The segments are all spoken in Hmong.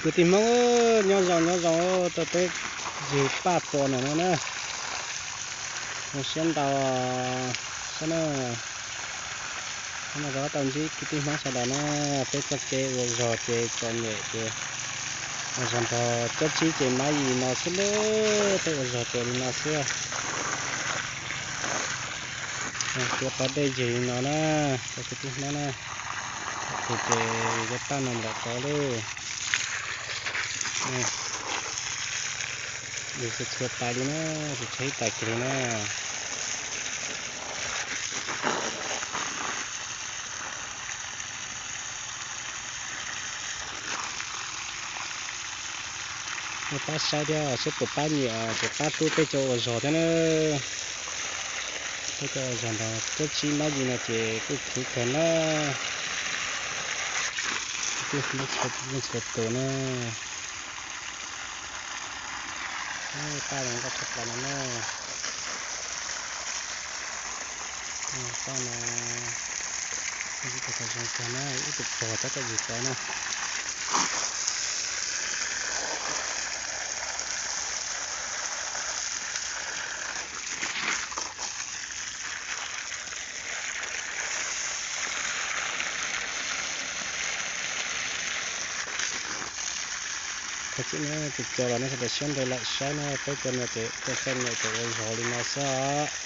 Kwv tij Hmoob, nyob zoo nyob zoo, tuaj peb ywg paj pos ntawm no na. Zoo siab ntau, saib na. Hnub no rov qab tau ntsib kwv tij Hmoob sawv daws na, peb txoj kev ua zog ces txom nyem ces ua zog nrog cob tsib ces mab yim no xwb lauj, peb ua zog ces li no xwb. Tuav pov dej ywg li no na, cov kwv tij Hmoob na, tus ces yog paj no lawm tod lauj. Ywg txhua txhua tais li na, tsis tshaib tais kiag li na. Nej pab saib thiab seb puas pab nyiam, puas pab hlub peb cov ua zog thiab na. Peb cov ua zog nrog cob tsib mab yim no ces kuj khwv kawg na. Kwv tij Hmoob txhua tus na. Paj no nkauj tshaj plaws no na. Paj no ib tug zoo kawg na, ib tug pog tab tom ywg tod na. Thov txim na, tus cov los nej sawv daws siab ntev lawm saib na, peb cov no ces tuaj xyuas nyem ces ua zog li no xwb os.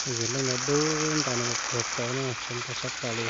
Yog leej no dub ntais no puag tod na, tshaj tawm sab plaws li.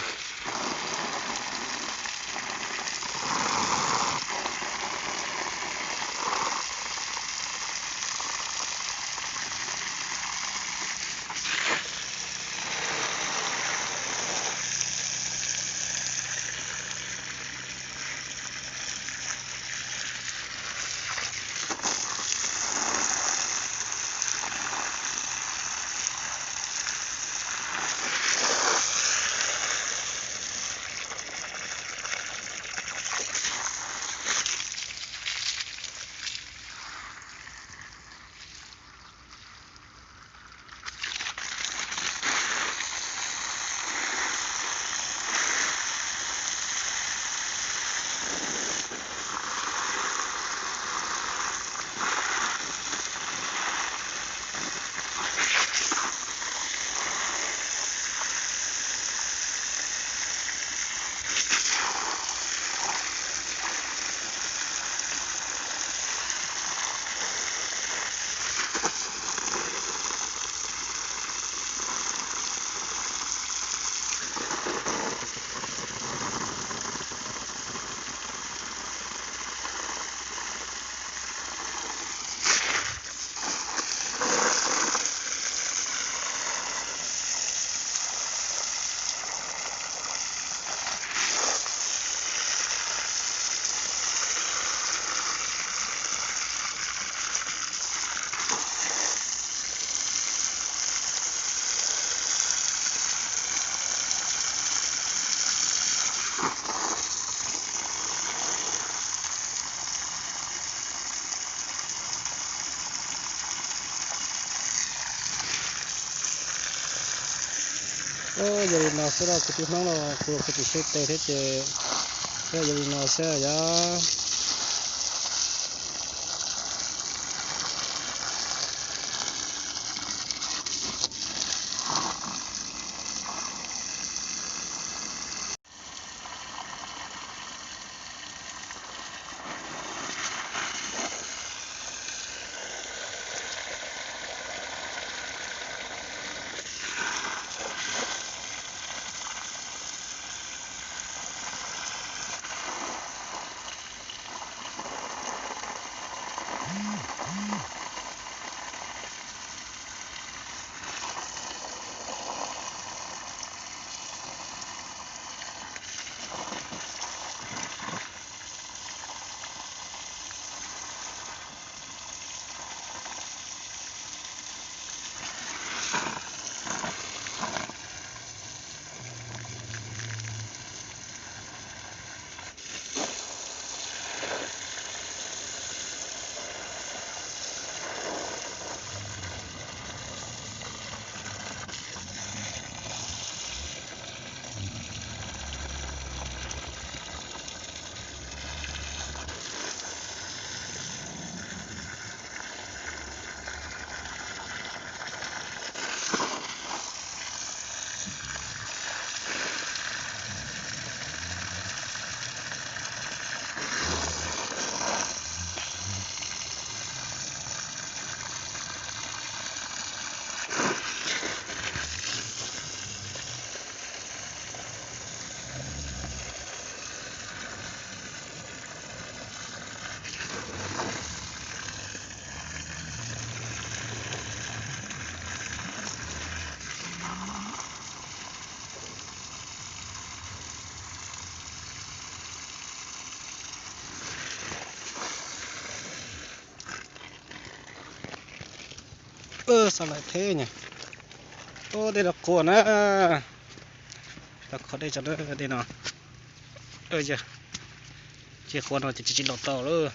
Yog li no xwb los kwv tij Hmoob los kuv kuv tsis sib tw thiab ces yog li no xwb yog. Xa lawm thiab nyab. Ub, dej no qhuav na. Tau qhov dej tso na, dej no. Ces qhuav no ces tsis los tau lawm.